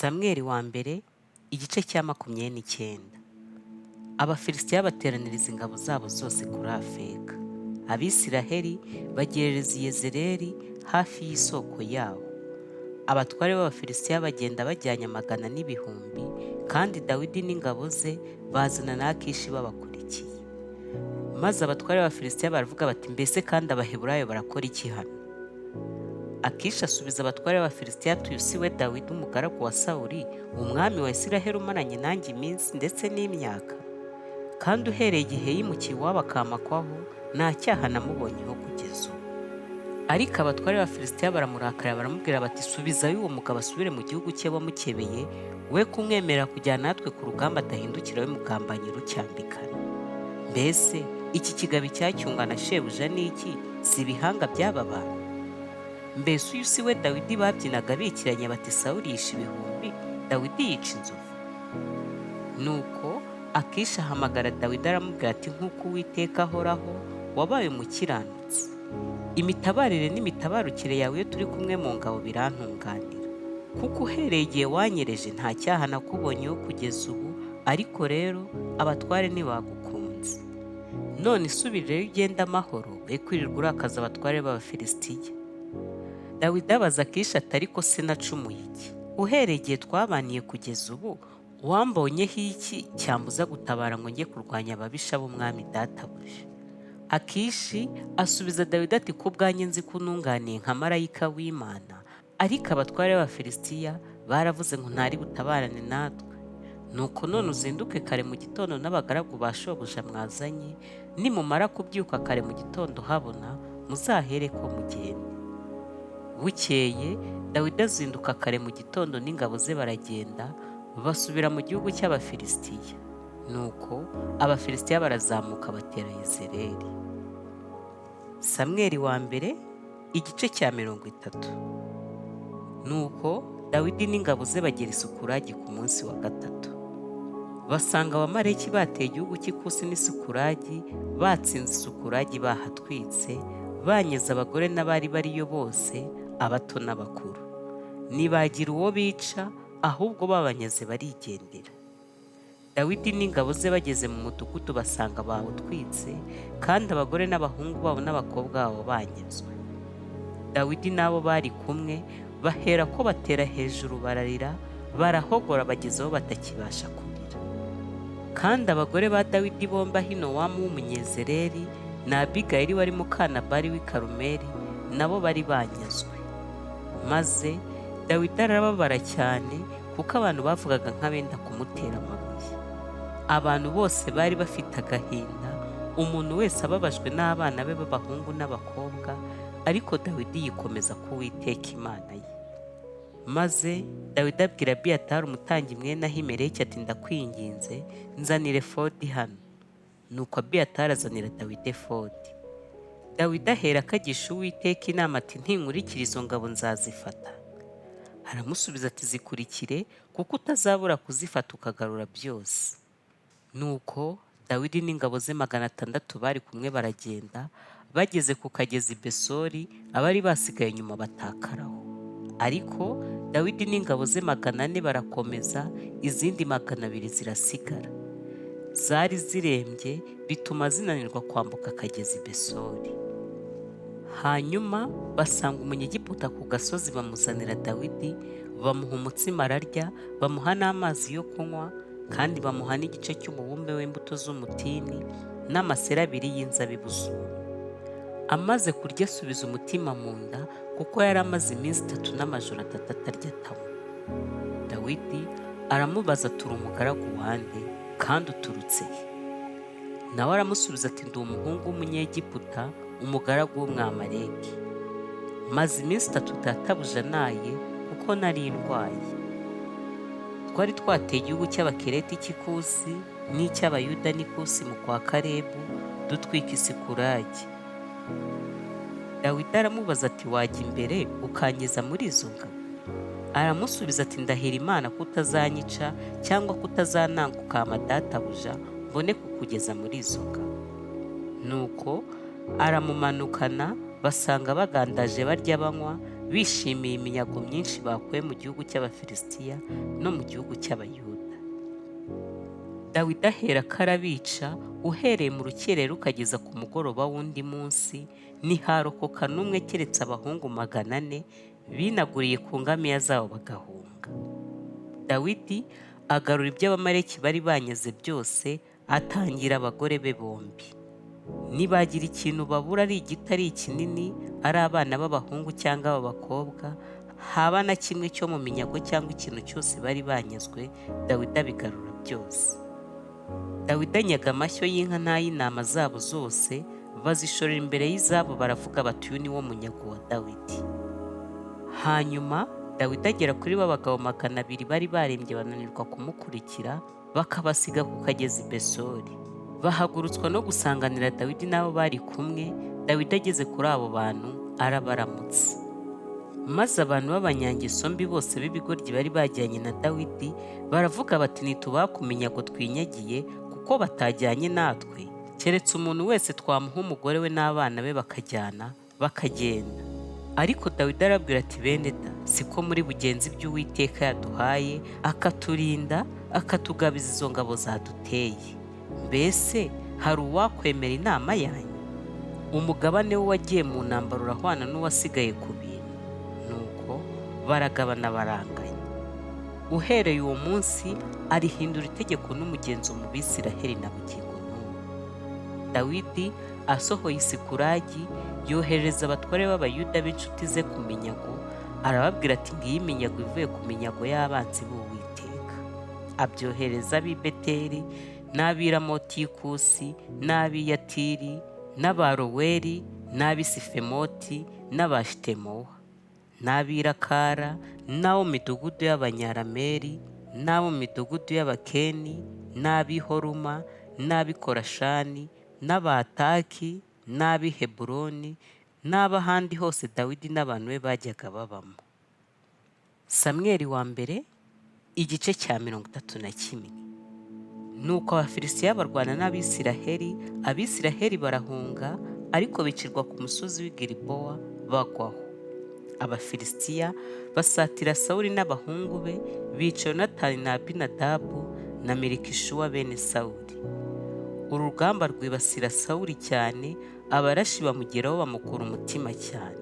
Samweli wa mbere igice cya 29. Abafilisitiya bateraniriza ingabo zabo zose kuri Afeka. Abisiraheli bagerereza i Yezereli hafi y'isoko yaho. Abatware b'Abafilisitiya bagenda bajyanye amagana n'ibihumbi, kandi Dawidi n'ingabo ze bazana na Akishi babakurikiye. Maze abatware b'Abafilisitiya baravuga bati: "Mbese kandi Abaheburayo barakora iki hano?" Akishi asubiza abatware b'Abafilisitiya ati: "Uyu si we Dawidi umugaragu wa Sawuli, umwami wa Isiraheli, umaranye nanjye iminsi ndetse n'imyaka? Kandi uhereye igihe yimukiye iwabo akamakwaho, nta cyaha namubonyeho kugeza ubu." Ariko abatware b'Abafilisitiya baramurakarira, baramubwira bati: "Subizayo uwo mugabo asubire mu gihugu cye wamukebeye, we kumwemerera kujyana natwe ku rugamba, adahindukira we mugambanyi rucyambikana. Mbese iki kigabi cyacyunga na shebuja ni iki? Si ibihanga by'aba bantu? Mbese uyu si we Dawidi babyinaga bikiranya bati: 'Sawuli yishe ibihumbi, Dawidi yica inzovu'?" Nuko Akishi ahamagara Dawidi, aramubwira ati: "Nk'uko Uwiteka ahoraho, wabaye umukiranutsi. Imitabarire n'imitabarukire yawe iyo turi kumwe mu ngabo birantunganira. Kuko uhereye igihe wanyereje nta cyaha nakubonyeho kugeza ubu, ariko rero abatware ntibagukunze. None isubirireyo ugende amahoro, we kwirirwa urakaza abatware b'Abafilisitiya." Dawidi abaza Akishi ati: "Ariko se nacumuye iki? Uhereye igihe twabaniye kugeza ubu, wambonyeho iki cyambuza gutabara ngo njye kurwanya ababisha b'umwami databuja?" Akishi asubiza Dawidi ati: "Ku bwanjye nzi ko ununganiye nka marayika w'Imana, ariko abatware b'Abafilisitiya baravuze ngo ntari butabarane natwe. Nuko none uzinduke kare mu gitondo n'abagaragu ba shobuja mwazanye, nimumara kubyuka kare mu gitondo habona, muzahere ko mugende." Bukeye Dawidi azinduka kare mu gitondo n'ingabo ze, baragenda basubira mu gihugu cy'Abafilisitiya. Nuko Abafilisitiya barazamuka batera Yezereli. Samweli wa mbere igice cya 30. Nuko Dawidi n'ingabo ze bagera i Sikulagi ku munsi wa gatatu. Basanga Abamaleki bateye igihugu cy'Ikusi n'i Sikulagi, batsinze Sikulagi, bahatwitse, banyaze abagore n'abari bariyo bose, abato n'abakuru. Ntibagira uwo bica, ahubwo babanyaze barigendera. Dawidi n'ingabo ze bageze mu mudugudu, basanga bawutwitse, kandi abagore n'abahungu babo n'abakobwa babo banyazwe. Dawidi n'abo bari kumwe bahera ko batera hejuru, bararira, barahogora, bageze aho batakibasha kurira. Kandi abagore ba Dawidi bombi, Ahinowamu w'Umunyezereli na Abigayili wari muka Nabali w'i Karumeli, nabo bari banyazwe. Maze Dawidi arababara cyane, kuko abantu bavugaga nk'abenda kumutera amabuye. Abantu bose bari bafite agahinda, umuntu wese ababajwe n'abana be b'abahungu n'abakobwa, ariko Dawidi yikomeza ku Uwiteka Imana ye. Maze Dawidi abwira Abiyatari umutambyi mwene Ahimeleki ati: "Ndakwinginze, nzanira efodi hano." Nuko Abiyatari azanira Dawidi efodi. Dawidi ahera akagisha Uwiteka inama ati: "Ntinkurikira izo ngabo, nzazifata?" Aramusubiza ati: "Zikurikire, kuko utazabura kuzifata ukagarura byose." Nuko Dawidi n'ingabo ze 600 bari kumwe baragenda, bageze ku kagezi Besori, abari basigaye inyuma batakaraho. Ariko Dawidi n'ingabo ze 400 barakomeza, izindi 200 zirasigara. Zari zirembye, bituma zinanirwa kwambuka akagezi Besori. Hanyuma basanga Umunyegiputa ku gasozi, bamuzanira Dawidi, bamuha umutsima ararya, bamuha n'amazi yo kunywa, kandi bamuha n'igice cy'umubumbe w'imbuto z'umutini n'amaseri abiri y'inzabibu zumye. Amaze kurya asubiza umutima mu nda, kuko yari amaze iminsi 3 n'amajoro 3 atarya atanywa. Dawidi aramubaza ati: "Uri umugaragu wa nde, kandi uturutse he?" Nawe aramusubiza ati: "Ndi umuhungu w'Umunyegiputa, umugaragu w'Umwamaleki. Maze iminsi 3 databuja anaye, kuko nari ndwaye. Twari twateye igihugu cy'Abakereti cy'Ikusi n'icy'Abayuda n'Ikusi mu kwa Kalebu, dutwika Isikulagi." Dawidi aramubaza ati: "Wajya imbere ukangiza muri izo ngabo?" Aramusubiza ati: "Ndahira Imana ko utazanyica cyangwa ko utazananga, ukampa databuja, mbone kukugeza muri izo ngabo." Nuko aramumanukana, basanga bagandaje, barya, banywa, Bishimiye iminyago myinshi bakuye mu gihugu cy'Abafilisitiya no mu gihugu cy'Abayuda. Dawidi aherako arabica, uhereye mu rukerera ukageza ku mugoroba w'undi munsi, ntiharokoka n'umwe keretse abahungu 400 binaguriye ku ngamiya zabo bagahunga. Dawidi agarura ibyo Abamaleki bari banyaze byose, atangira abagore be bombi. Nibagira ikintu babura, ari igiti ari ikinini, ari abana b'abahungu cyangwa ab'abakobwa, haba na kimwe cyo mu minyago cyangwa ikintu cyose bari banyazwe, Dawidi abigarura byose. Dawidi anyaga amashyo y'inka n'ay'intama zabo zose, bazishorera imbere y'izabo, baravuga bati: "Uyu ni wo munyago wa Dawidi." Hanyuma Dawidi agera kuri ba bagabo 200 bari barembye bananirwa kumukurikira, bakabasiga ku kagezi Besori. Bahagurutswa no gusanganira Dawidi n'abo bari kumwe. Dawidi ageze kuri abo bantu arabaramutsa. Maze abantu b'abanyangeso mbi bose b'ibigoryi bari bajyanye na Dawidi baravuga bati: "Ntitubaha ku minyago twinyagiye, kuko batajyanye natwe. Keretse umuntu wese twamuha umugore we n'abana be bakajyana, bakagenda." Ariko Dawidi arabwira ati: "Bene da, siko muri bugenzi ibyo Uwiteka yaduhaye, akaturinda, akatugabiza izo ngabo zaduteye. Mbese hari uwakwemera inama yanyu? Umugabane we wagiye mu ntambara urahwana n'uwasigaye ku bintu." Nuko baragabana, baranganya. Uhereye uwo munsi arihindura itegeko n'umugenzo mu Bisiraheli na bugingo n'ubu. Dawidi asohoye Isikuragi, yoherereza abatware b'Abayuda b'inshuti ze ku minyago, arababwira ati: "Ngiyi iminyago ivuye ku minyago y'abanzi b'Uwiteka." Abyohereza ab'i Beteli n'ab'i Ramoti y'Ikusi n'ab'i Yatiri n'Abaroweri n'ab'i Sifemoti n'Abashitemowa n'ab'i Rakara n'abo mu midugudu y'Abanyarameri n'abo mu midugudu y'Abakeni n'ab'i Horuma n'ab'i Korashani n'Abataki n'ab'i Heburoni n'ab'ahandi hose Dawidi n'abantu be bajyaga babamo. Samweli wa mbere, igice cya 31. Nuko Abafilisitiya barwana n'Abisiraheli, Abisiraheli barahunga, ariko bicirwa ku musozi w'i Gilibowa bagwaho. Abafilisitiya basatira Sawuli n'abahungu be, bica Yonatani na Abinadabu na Melikishuwa bene Sawuli. Urugamba rwibasira Sawuli cyane, abarashi bamugeraho bamukura umutima cyane.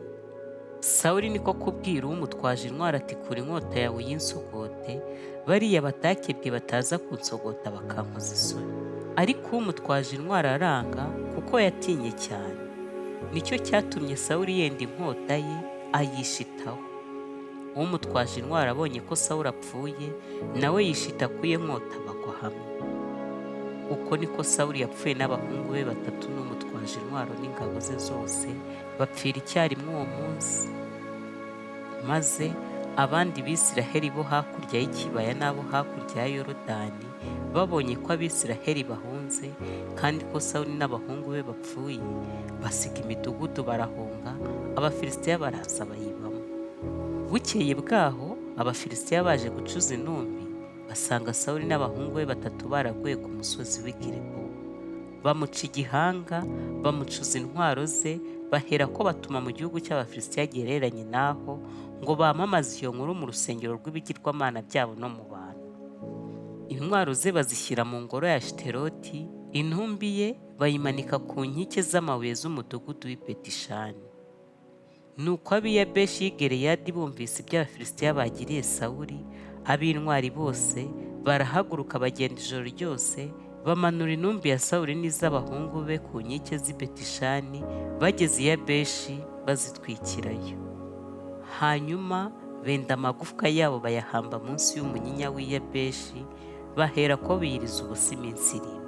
Sawuli niko kubwira umutwaje intwaro ati: "Kura inkota yawe uyinsogote, bariya batakebwe bataza kunsogota bakankoza isoni." Ariko umutwaje intwaro aranga, kuko yatinye cyane. Nicyo cyatumye Sawuli yenda inkota ye ayishitaho. Umutwaje intwaro abonye ko Sawuli apfuye, nawe yishita ku ye nkota, bagwa hamwe. Uko niko Sawuli yapfuye n'abahungu be batatu n'umutwaje intwaro n'ingabo ze zose, bapfira icyarimwe uwo munsi. Maze abandi Bisiraheli bo hakurya y'ikibaya n'abo hakurya ya Yorodani babonye ko Abisiraheli bahunze, kandi ko Sawuli n'abahungu be bapfuye, basiga imidugudu barahunga. Abafilisitiya baraza bayibamo. Bukeye bwaho Abafilisitiya baje gucuza intumbi, basanga Sawuli n'abahungu be batatu baraguye ku musozi w'i Gilibowa. Bamuca igihanga, bamucuza intwaro ze, bahera ko batuma mu gihugu cy'Abafilisitiya gihereranye n'aho, ngo bamamaze iyo nkuru mu rusengero rw'ibigirwamana byabo no mu bantu. Intwaro ze bazishyira mu ngoro ya Ashiteroti, intumbi ye bayimanika ku nkike z'amabuye z'umudugudu w'i Betishani. Nuko ab'i Yabeshi y'i Gileyadi bumvise ibyo Abafilisitiya bagiriye Sawuli, ab'intwari bose barahaguruka, bagenda ijoro ryose, bamanura intumbi ya Sawuli n'iz'abahungu be ku nkike z'i Betishani, bageze i Yabeshi bazitwikirayo. Hanyuma benda amagufwa yabo bayahamba munsi y'umunyinya w'i Yabeshi, bahera ko biyiriza ubusa iminsi 7.